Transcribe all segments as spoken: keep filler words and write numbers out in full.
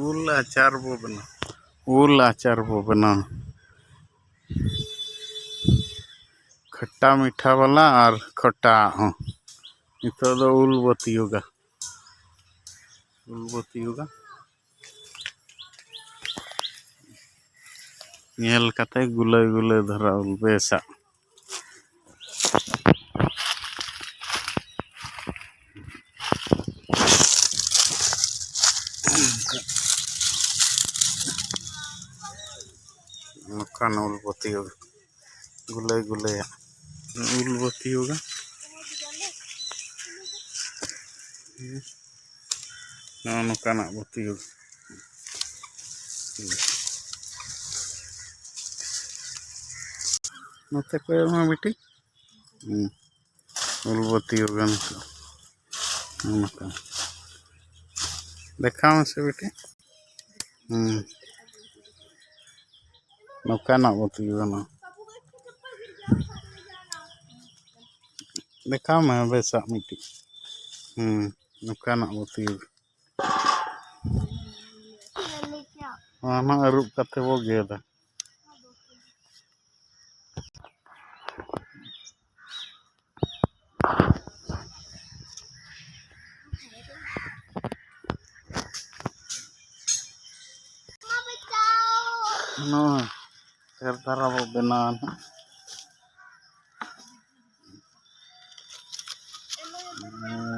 ᱩᱞ ᱟᱪᱟᱨ ᱵᱚ ᱵᱮᱱᱟᱣ᱾ ᱩᱞ ᱟᱪᱟᱨ ᱵᱚ ᱵᱮᱱᱟᱣ᱾ ᱠᱷᱟᱴᱟ ᱢᱤᱴᱷᱟ ᱵᱟᱞᱟ ᱟᱨ ᱠᱷᱚᱴᱟ ᱦᱚᱸ᱾ ᱱᱤᱛᱚᱜ ᱫᱚ ᱩᱞ ᱵᱚ ᱛᱤᱭᱳᱜᱟ᱾ ᱩᱞ ᱵᱚ ᱛᱤᱭᱳᱜᱟ᱾ ᱧᱮᱞ ᱠᱟᱛᱮ ᱜᱩᱞᱟᱹ ᱜᱩᱞᱟᱹ ᱫᱷᱟᱨᱟ ᱩᱞ ᱵᱮᱥᱟᱜ᱾ ᱱᱚᱝᱠᱟᱱ ᱩᱞ ᱵᱚ ᱛᱤᱭᱳᱜᱟ᱾ ᱜᱩᱞᱟᱹᱭ ᱜᱩᱞᱟᱹᱭᱟᱜ ᱩᱞ ᱵᱚ ᱛᱤᱭᱳᱜᱟ᱾ ᱱᱚᱜᱼᱚ ᱱᱚᱝᱠᱟᱱᱟᱜ ᱵᱚ ᱛᱤᱭᱳᱜᱟ᱾ ᱱᱚᱛᱮ ᱠᱚᱭᱚᱜ ᱢᱮ ᱵᱤᱴᱤ᱾ ᱦᱩᱸ᱾ ᱩᱞ ᱵᱚ ᱛᱤᱭᱳᱜᱟ ᱱᱤᱛᱚᱜ᱾ ᱱᱚᱜᱼᱚ ᱱᱚᱝᱠᱟ᱾ ᱫᱮᱠᱷᱟᱣ ᱢᱮᱥᱮ ᱵᱤᱴᱤ᱾ ᱦᱩᱸ᱾ ᱱᱚᱝᱠᱟᱱᱟᱜ ᱵᱚ ᱛᱤᱭᱳᱜᱟ ᱱᱚᱣᱟ᱾ ᱫᱮᱠᱷᱟᱣ ᱢᱮ ᱵᱮᱥᱟᱜ ᱢᱤᱫᱴᱤᱡ᱾ ᱦᱩᱸ᱾ ᱱᱚᱝᱠᱟᱱᱟᱜ ᱵᱚ ᱛᱤᱭᱳᱜᱟ᱾ ᱚᱱᱟ ᱢᱟ ᱟᱹᱨᱩᱵ ᱠᱟᱛᱮ ᱵᱚ ᱜᱮᱫᱟ᱾ ᱱᱚᱣᱟ ᱰᱷᱮᱨ ᱫᱷᱟᱨᱟ ᱵᱚ ᱵᱮᱱᱟᱣᱟ ᱱᱟᱦᱟᱜ᱾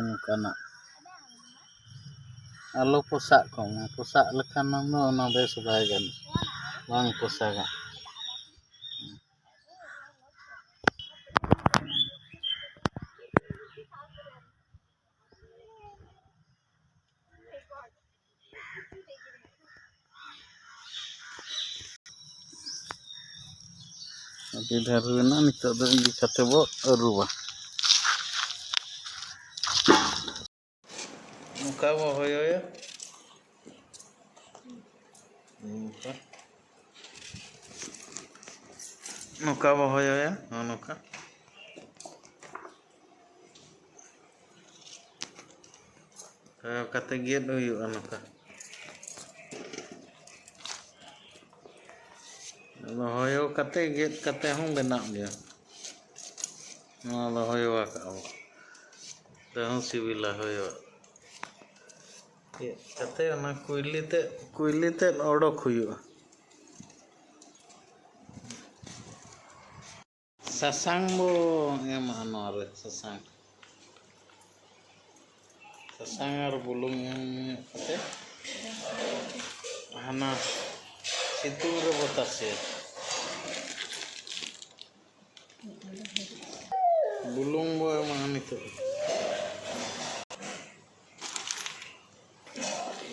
ᱱᱚᱝᱠᱟᱱᱟᱜ ᱟᱞᱚ ᱯᱚᱥᱟᱜ ᱠᱚᱜ ᱢᱟ᱾ ᱯᱚᱥᱟᱜ ᱞᱮᱠᱷᱟᱱ ᱫᱚ ᱚᱱᱟ ᱵᱮᱥ ᱵᱟᱭ ᱜᱟᱱᱚᱜᱼᱟ, ᱵᱟᱝ ᱯᱚᱥᱟᱜᱟ᱾ ᱟᱹᱰᱤ ᱰᱷᱮᱨ ᱦᱩᱭᱱᱟ, ᱱᱤᱛᱚᱜ ᱫᱚ ᱤᱫᱤ ᱠᱟᱛᱮ ᱵᱚ ᱟᱹᱨᱩᱵᱟ᱾ ᱱᱚᱝᱠᱟ ᱵᱚ ᱦᱚᱭᱚᱭᱟ᱾ ᱱᱚᱝᱠᱟ᱾ ᱱᱚᱝᱠᱟ ᱵᱚ ᱦᱚᱭᱚᱭᱟ, ᱱᱚᱜᱼᱚ ᱱᱚᱝᱠᱟ᱾ ᱦᱚᱭᱚ ᱠᱟᱛᱮ ᱜᱮᱫ ᱦᱩᱭᱩᱜᱼᱟ ᱱᱚᱝᱠᱟ᱾ ᱟᱫᱚ ᱦᱚᱭᱚ ᱠᱟᱛᱮ, ᱜᱮᱫ ᱠᱟᱛᱮ ᱦᱚᱸ ᱵᱮᱱᱟᱜ ᱜᱮᱭᱟ᱾ ᱱᱚᱣᱟ ᱫᱚ ᱦᱚᱭᱚ ᱟᱠᱟᱫ ᱟᱵᱚ, ᱛᱮᱦᱚᱸ ᱥᱤᱵᱤᱞᱟ ᱦᱚᱭᱚ᱾ ᱜᱮᱫ ᱠᱟᱛᱮ ᱚᱱᱟ ᱠᱩᱭᱞᱤ ᱛᱮᱫ, ᱠᱩᱭᱞᱤ ᱛᱮᱫ ᱚᱰᱚᱠ ᱦᱩᱭᱩᱜᱼᱟ᱾ ᱥᱟᱥᱟᱝ ᱵᱚ ᱮᱢᱟᱜᱼᱟ ᱱᱚᱣᱟ ᱨᱮ, ᱥᱟᱥᱟᱝ᱾ ᱥᱟᱥᱟᱝ ᱟᱨ ᱵᱩᱞᱩᱝ ᱮᱢ ᱧᱚᱜ ᱠᱟᱛᱮ ᱦᱟᱱᱟ ᱥᱤᱛᱩᱝ ᱨᱮᱵᱚ ᱛᱟᱥᱮᱭᱟ᱾ ᱵᱩᱞᱩᱝ ᱵᱚ ᱮᱢᱟᱜᱼᱟ ᱱᱤᱛᱚᱜ᱾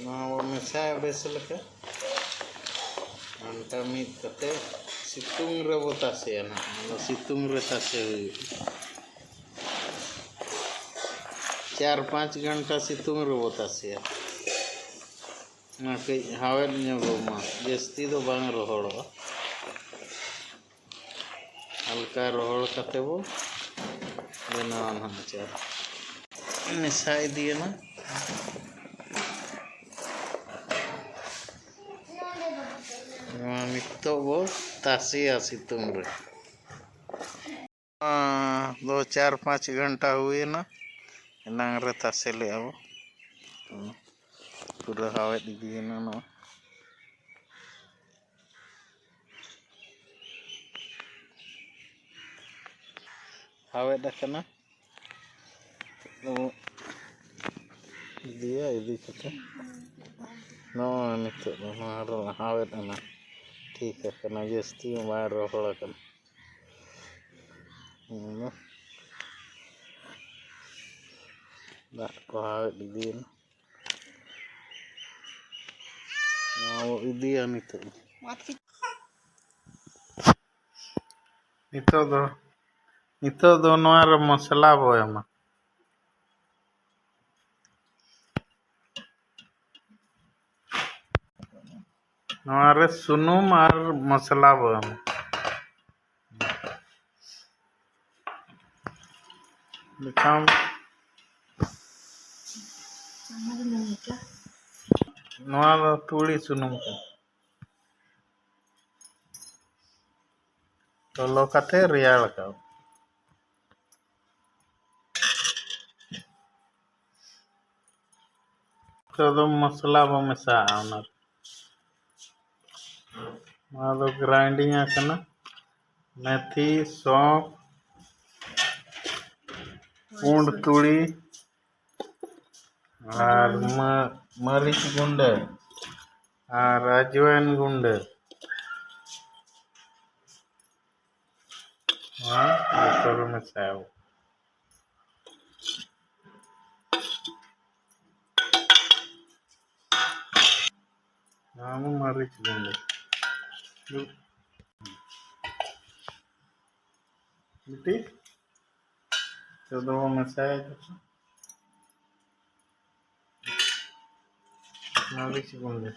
ᱱᱚᱣᱟ ᱵᱚ ᱢᱮᱥᱟᱭᱟ ᱵᱮᱥ ᱞᱮᱠᱟ᱾ ᱜᱷᱟᱱᱴᱟ ᱢᱤᱫ ᱠᱟᱛᱮ ᱥᱤᱛᱩᱝ ᱨᱮᱵᱚ ᱛᱟᱥᱮᱭᱟ ᱱᱟᱦᱟᱜ᱾ ᱚᱱᱟ ᱥᱤᱛᱩᱝ ᱨᱮ ᱛᱟᱥᱮ ᱦᱩᱭᱩᱜᱼᱟ᱾ ᱪᱟᱨ ᱯᱟᱸᱪ ᱜᱷᱟᱱᱴᱟ ᱥᱤᱛᱩᱝ ᱨᱮᱵᱚ ᱛᱟᱥᱮᱭᱟ᱾ ᱚᱱᱟ ᱠᱟᱹᱡ ᱦᱟᱣᱮᱫ ᱧᱚᱜᱚᱜ ᱢᱟ, ᱡᱟᱹᱥᱛᱤ ᱫᱚ ᱵᱟᱝ ᱨᱚᱦᱚᱲᱚᱜᱼᱟ᱾ ᱦᱟᱞᱠᱟ ᱨᱚᱦᱚᱲ ᱠᱟᱛᱮ ᱵᱚ ᱵᱮᱱᱟᱣᱟ ᱱᱟᱦᱟᱜ ᱟᱪᱟᱨ᱾ ᱢᱮᱥᱟ ᱤᱫᱤᱭᱮᱱᱟ᱾ ᱱᱚᱣᱟ ᱱᱤᱛᱚᱜ ᱵᱚ ᱛᱟᱥᱮᱭᱟ ᱥᱤᱛᱩᱝ ᱨᱮ᱾ ᱱᱚᱣᱟ ᱫᱚ ᱪᱟᱨ ᱯᱟᱸᱪ ᱜᱷᱚᱱᱴᱟ ᱦᱩᱭᱮᱱᱟ, ᱮᱱᱟᱝ ᱨᱮ ᱛᱟᱥᱮ ᱞᱮᱜᱼᱟ ᱵᱚ᱾ ᱯᱩᱨᱟᱹ ᱦᱟᱣᱮᱫ ᱤᱫᱤᱭᱮᱱᱟ ᱱᱚᱣᱟ᱾ ᱦᱟᱣᱮᱫ ᱟᱠᱟᱱᱟ᱾ ᱟᱫᱚ ᱤᱫᱤᱭᱟ, ᱤᱫᱤ ᱠᱟᱛᱮ ᱱᱚᱜᱼᱚᱭ ᱱᱤᱛᱚᱜ ᱫᱚ ᱱᱚᱣᱟ ᱨᱮ ᱦᱟᱣᱮᱫ ᱮᱱᱟ, ᱴᱷᱤᱠ ᱟᱠᱟᱱᱟ, ᱡᱟᱹᱥᱛᱤ ᱦᱚᱸ ᱵᱟᱭ ᱨᱚᱦᱚᱲ ᱟᱠᱟᱱᱟ᱾ ᱦᱩᱸ, ᱫᱟᱜ ᱠᱚ ᱦᱟᱣᱮᱫ ᱤᱫᱤᱭᱮᱱᱟ᱾ ᱱᱚᱣᱟ ᱵᱚ ᱤᱫᱤᱭᱟ ᱱᱤᱛᱚᱜ᱾ ᱱᱤᱛᱚᱜ ᱫᱚ, ᱱᱤᱛᱚᱜ ᱫᱚ ᱱᱚᱣᱟ ᱨᱮ ᱢᱚᱥᱞᱟ ᱵᱚ ᱮᱢᱟ᱾ ᱱᱚᱣᱟ ᱨᱮ ᱥᱩᱱᱩᱢ ᱟᱨ ᱢᱚᱥᱞᱟ ᱵᱚ ᱮᱢᱟ᱾ ᱱᱤᱛᱚᱝ ᱱᱚᱣᱟ ᱫᱚ ᱛᱩᱲᱤ ᱥᱩᱱᱩᱢ ᱠᱟᱱᱟ᱾ ᱞᱚᱞᱚ ᱠᱟᱛᱮ ᱨᱮᱭᱟᱲ ᱠᱟᱜ᱾ ᱱᱤᱛᱚᱜ ᱫᱚ ᱢᱚᱥᱞᱟ ᱵᱚ ᱢᱮᱥᱟᱜᱼᱟ᱾ ᱚᱱᱟ ᱱᱚᱣᱟ ᱫᱚ grinding ᱟᱠᱟᱱᱟ᱾ ᱢᱮᱛᱷᱤ, ᱥᱚᱸᱯ, ᱯᱩᱸᱰ ᱛᱩᱲᱤ ᱟᱨ ᱢᱟ-, ᱢᱟᱹᱨᱤᱪ ᱜᱩᱸᱰᱟᱹ ᱟᱨ ᱟᱡᱣᱟᱭᱤᱱ ᱜᱩᱸᱰᱟᱹ᱾ ᱱᱚᱣᱟ ᱡᱚᱛᱚ ᱜᱮ ᱢᱮᱥᱟᱭᱟᱵᱚ᱾ ᱱᱚᱣᱟ ᱢᱟ ᱢᱟᱹᱨᱤᱪ ᱜᱩᱸᱰᱟᱹ᱾ ᱵᱤᱴᱤ, ᱱᱤᱛᱚᱜ ᱫᱚ ᱢᱮᱥᱟᱭᱟ ᱡᱚᱛᱚ᱾ ᱢᱟᱹᱨᱤᱪ ᱜᱩᱸᱰᱟᱹ᱾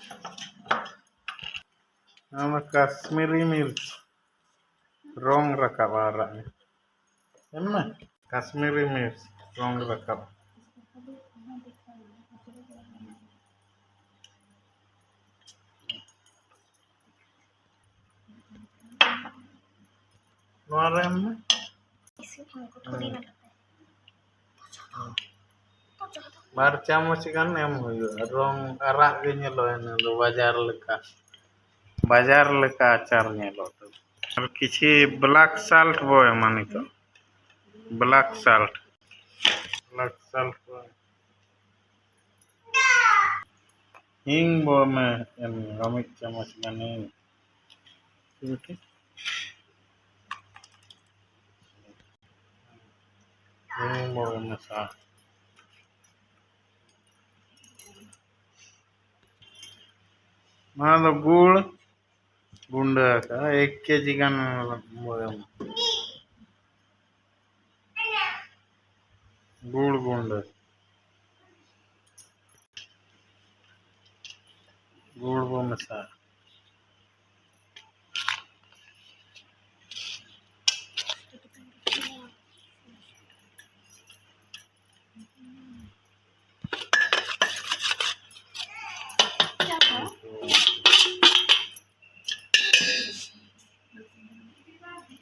ᱱᱚᱣᱟ ᱢᱟ ᱠᱟᱥᱢᱤᱨᱤ ᱢᱤᱨᱪ᱾ ᱨᱚᱝ ᱨᱟᱠᱟᱵᱟ ᱟᱨᱟᱜ ᱜᱮ᱾ ᱮᱢ ᱢᱮ᱾ ᱠᱟᱥᱢᱤᱨᱤ ᱢᱤᱨᱪ ᱨᱚᱝ ᱨᱟᱠᱟᱵ᱾ ᱱᱚᱣᱟ ᱨᱮ ᱮᱢ ᱢᱮ᱾ ᱵᱟᱨ ᱪᱟᱢᱚᱪ ᱜᱟᱱ ᱮᱢ ᱦᱩᱭᱩᱜᱼᱟ᱾ ᱨᱚᱝ ᱟᱨᱟᱜ ᱜᱮ ᱧᱮᱞᱚᱜᱼᱟ, ᱤᱱᱟᱹ ᱫᱚ ᱵᱟᱡᱟᱨ ᱞᱮᱠᱟ, ᱵᱟᱡᱟᱨ ᱞᱮᱠᱟ ᱟᱪᱟᱨ ᱧᱮᱞᱚᱜ ᱛᱟᱵᱚᱱᱟ᱾ ᱟᱨ ᱠᱤᱪᱷᱤ black salt ᱵᱚ ᱮᱢᱟ ᱱᱤᱛᱚᱜ᱾ Black salt, black salt ᱵᱚ ᱮᱢᱟ᱾ ᱦᱤᱝ ᱵᱚ ᱮᱢᱟ, ᱮᱢ ᱦᱩᱭᱩᱜᱼᱟ, ᱢᱤᱫ ᱪᱟᱢᱚᱪ ᱜᱟᱱ ᱦᱤᱝ᱾ ᱴᱷᱤᱠ ᱟᱪᱷᱮ? ᱦᱤᱝ ᱵᱚ ᱢᱮᱥᱟ᱾ ᱱᱚᱣᱟ ᱫᱚ ᱜᱩᱲ ᱜᱩᱸᱰᱟᱹ ᱟᱠᱟᱫᱼᱟ, ᱮᱠ ᱠᱮᱡᱤ ᱜᱟᱱ ᱵᱚ ᱮᱢᱟ᱾ ᱜᱩᱲ ᱜᱩᱸᱰᱟᱹ, ᱜᱩᱲ ᱵᱚ ᱢᱮᱥᱟ᱾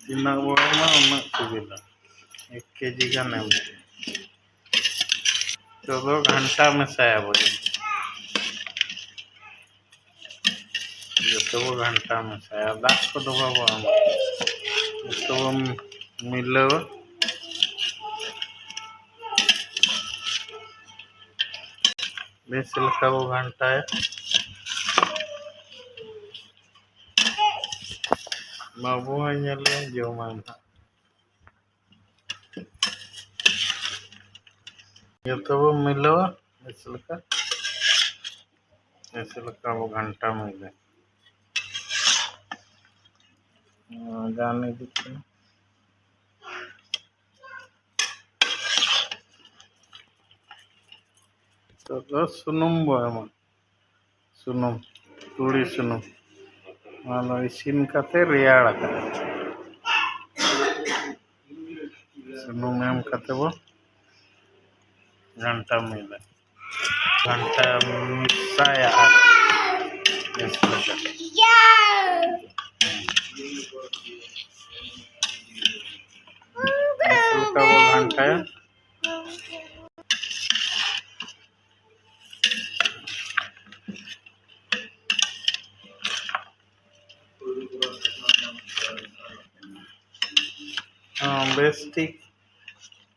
ᱛᱤᱱᱟᱹᱜ ᱵᱚ ᱮᱢᱟ, ᱩᱱᱟᱹᱜ ᱥᱤᱵᱤᱞᱟ᱾ ᱮᱠ ᱠᱮᱡᱤ ᱜᱟᱱ ᱮᱢ᱾ ᱱᱤᱛᱚᱜ ᱫᱚ ᱜᱷᱟᱱᱴᱟ ᱢᱮᱥᱟᱭᱟᱵᱚᱱ᱾ ᱡᱚᱛᱚ ᱵᱚ ᱜᱷᱟᱱᱴᱟ ᱢᱮᱥᱟᱭᱟ, ᱫᱟᱜ ᱠᱚᱫᱚ ᱵᱟᱵᱚ ᱮᱢᱟ᱾ ᱡᱚᱛᱚ ᱵᱚ ᱢᱤᱞᱟᱹᱣᱟ᱾ ᱵᱮᱥ ᱞᱮᱠᱟ ᱵᱚ ᱜᱷᱟᱱᱴᱟᱭᱟ᱾ ᱵᱟᱹᱵᱩ ᱦᱚᱸ ᱧᱮᱞᱮ ᱡᱚᱢᱟᱭ ᱱᱟᱦᱟᱜ᱾ ᱡᱚᱛᱚ ᱵᱚ ᱢᱤᱞᱟᱹᱣᱟ ᱵᱮᱥ ᱞᱮᱠᱟ᱾ ᱵᱮᱥ ᱞᱮᱠᱟ ᱵᱚ ᱜᱷᱟᱱᱴᱟ ᱢᱤᱞᱟᱹᱣᱟ᱾ ᱱᱚᱣᱟ ᱜᱟᱱ ᱤᱫᱤᱜ ᱠᱟᱱᱟ᱾ ᱱᱤᱛᱚᱜ ᱫᱚ ᱥᱩᱱᱩᱢ ᱵᱚ ᱮᱢᱟ᱾ ᱥᱩᱱᱩᱢ, ᱛᱩᱲᱤ ᱥᱩᱱᱩᱢ᱾ ᱚᱱᱟ ᱫᱚ ᱤᱥᱤᱱ ᱠᱟᱛᱮ ᱨᱮᱭᱟᱲ ᱟᱠᱟᱱᱟ᱾ ᱥᱩᱱᱩᱢ ᱮᱢ ᱠᱟᱛᱮ ᱵᱚ ᱜᱷᱟᱱᱴᱟ ᱢᱤᱫᱟ᱾ ᱜᱷᱟᱱᱴᱟ ᱢᱮᱥᱟᱭᱟ ᱟᱨ ᱵᱮᱥ ᱞᱮᱠᱟ᱾ ᱵᱮᱥ ᱞᱮᱠᱟ ᱵᱚ ᱜᱷᱟᱱᱴᱟᱭᱟ᱾ ᱦᱚᱸ, ᱵᱮᱥ ᱴᱷᱤᱠ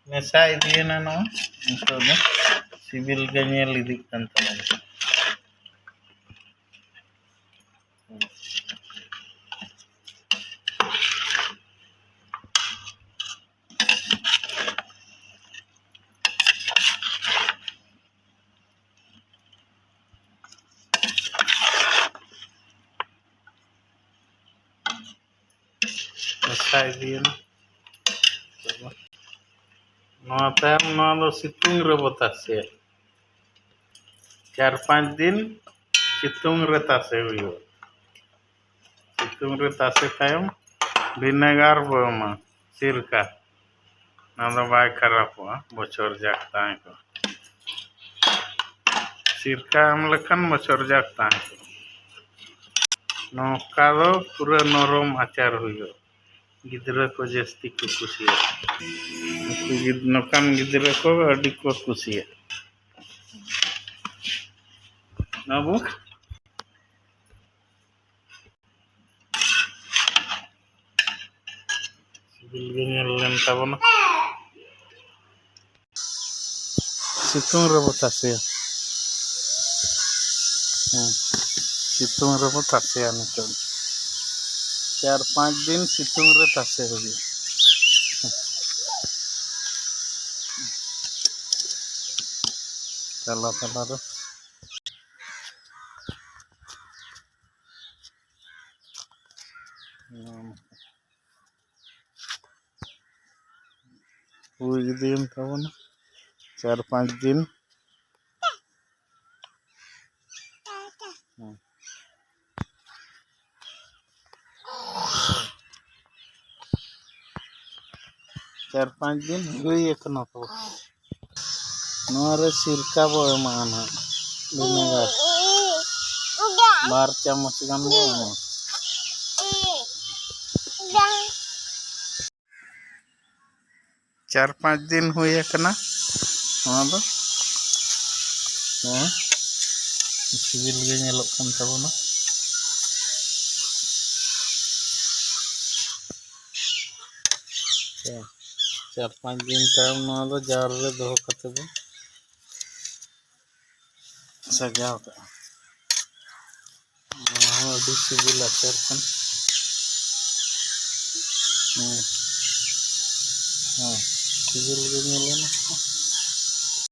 ᱢᱮᱥᱟ ᱤᱫᱤᱭᱮᱱᱟ ᱱᱚᱣᱟ᱾ ᱱᱤᱛᱚᱜ ᱫᱚ ᱥᱤᱵᱤᱞ ᱜᱮ ᱧᱮᱞ ᱤᱫᱤᱜ ᱠᱟᱱ ᱛᱟᱵᱚᱱᱟ᱾ ᱢᱮᱥᱟ ᱤᱫᱤᱭᱮᱱᱟ᱾ ᱱᱚᱣᱟ ᱛᱟᱭᱚᱢ ᱱᱚᱣᱟ ᱫᱚ ᱥᱤᱛᱩᱝ ᱨᱮᱵᱚ ᱛᱟᱥᱮᱭᱟ᱾ ᱪᱟᱨ ᱯᱟᱸᱪ ᱫᱤᱱ ᱥᱤᱛᱩᱝ ᱨᱮ ᱛᱟᱥᱮ ᱦᱩᱭᱩᱜᱼᱟ᱾ ᱥᱤᱛᱩᱝ ᱨᱮ ᱛᱟᱥᱮ ᱛᱟᱭᱚᱢ ᱵᱷᱤᱱᱮᱜᱟᱨ ᱵᱚ ᱮᱢᱟ, ᱥᱤᱨᱠᱟ᱾ ᱚᱱᱟ ᱫᱚ ᱵᱟᱭ ᱠᱷᱟᱨᱟᱯᱚᱜᱼᱟ, ᱵᱚᱪᱷᱚᱨ ᱡᱟᱠ ᱛᱟᱦᱮᱸ ᱠᱚᱜᱼᱟ᱾ ᱥᱤᱨᱠᱟ ᱮᱢ ᱞᱮᱠᱷᱟᱱ ᱵᱚᱪᱷᱚᱨ ᱡᱟᱠ ᱛᱟᱦᱮᱸ ᱠᱚᱜᱼᱟ᱾ ᱱᱚᱝᱠᱟ ᱫᱚ ᱯᱩᱨᱟᱹ ᱱᱚᱨᱚᱢ ᱟᱪᱟᱨ ᱦᱩᱭᱩᱜᱼᱟ᱾ ᱜᱤᱫᱽᱨᱟᱹ ᱠᱚ ᱡᱟᱹᱥᱛᱤ ᱠᱚ ᱠᱩᱥᱤᱭᱟᱜᱼᱟ᱾ ᱱᱩᱠᱩ ᱜᱤᱫ-, ᱱᱚᱝᱠᱟᱱ ᱜᱤᱫᱽᱨᱟᱹ ᱠᱚ ᱟᱹᱰᱤ ᱠᱚ ᱠᱩᱥᱤᱭᱟᱜᱼᱟ᱾ ᱵᱟᱹᱵᱩ, ᱥᱤᱵᱤᱞ ᱜᱮ ᱧᱮᱞ ᱞᱮᱱ ᱛᱟᱵᱚᱱᱟ᱾ ᱥᱤᱛᱩᱝ ᱨᱮᱵᱚ ᱛᱟᱥᱮᱭᱟ᱾ ᱦᱮᱸ, ᱥᱤᱛᱩᱝ ᱨᱮᱵᱚ ᱛᱟᱥᱮᱭᱟ ᱱᱤᱛᱚᱜ᱾ ᱪᱟᱨ ᱯᱟᱸᱪ ᱫᱤᱱ ᱥᱤᱛᱩᱝ ᱨᱮ ᱛᱟᱥᱮ ᱦᱩᱭᱩᱜᱼᱟ᱾ ᱛᱟᱞᱟ ᱛᱟᱞᱟ ᱨᱮ᱾ ᱦᱩᱭ ᱤᱫᱤᱭᱮᱱ ᱛᱟᱵᱚᱱᱟ ᱪᱟᱨ ᱯᱟᱸᱪ ᱫᱤᱱ᱾ ᱦᱩᱸ᱾ ᱪᱟᱨ ᱯᱟᱸᱪ ᱫᱤᱱ ᱦᱩᱭ ᱟᱠᱟᱱᱟ ᱛᱚ᱾ ᱱᱚᱣᱟ ᱨᱮ ᱥᱤᱨᱠᱟ ᱵᱚ ᱮᱢᱟᱜᱼᱟ ᱱᱟᱦᱟᱜ, ᱵᱷᱤᱱᱮᱜᱟᱨ᱾ ᱵᱟᱨ ᱪᱟᱢᱚᱪ ᱜᱟᱱ ᱵᱚ ᱮᱢᱟ᱾ ᱪᱟᱨ ᱯᱟᱸᱪ ᱫᱤᱱ ᱦᱩᱭ ᱟᱠᱟᱱᱟ ᱱᱚᱣᱟ ᱫᱚ᱾ ᱱᱚᱣᱟ ᱥᱤᱵᱤᱞ ᱜᱮ ᱧᱮᱞᱚᱜ ᱠᱟᱱ ᱛᱟᱵᱚᱱᱟ᱾ ᱪᱟᱨ ᱯᱟᱸᱪ ᱫᱤᱱ ᱛᱟᱭᱚᱢ ᱱᱚᱣᱟ ᱫᱚ ᱡᱟᱨ ᱨᱮ ᱫᱚᱦᱚ ᱠᱟᱛᱮ ᱵᱚᱱ ᱥᱟᱡᱟᱣ ᱠᱟᱜᱼᱟ᱾ ᱱᱚᱣᱟ ᱦᱚᱸ ᱟᱹᱰᱤ ᱥᱤᱵᱤᱞ ᱟᱪᱟᱨ ᱠᱟᱱᱟ᱾ ᱦᱮᱸ᱾ ᱦᱮᱸ᱾ ᱥᱤᱵᱤᱞ ᱜᱮ ᱧᱮᱞᱮᱱᱟ᱾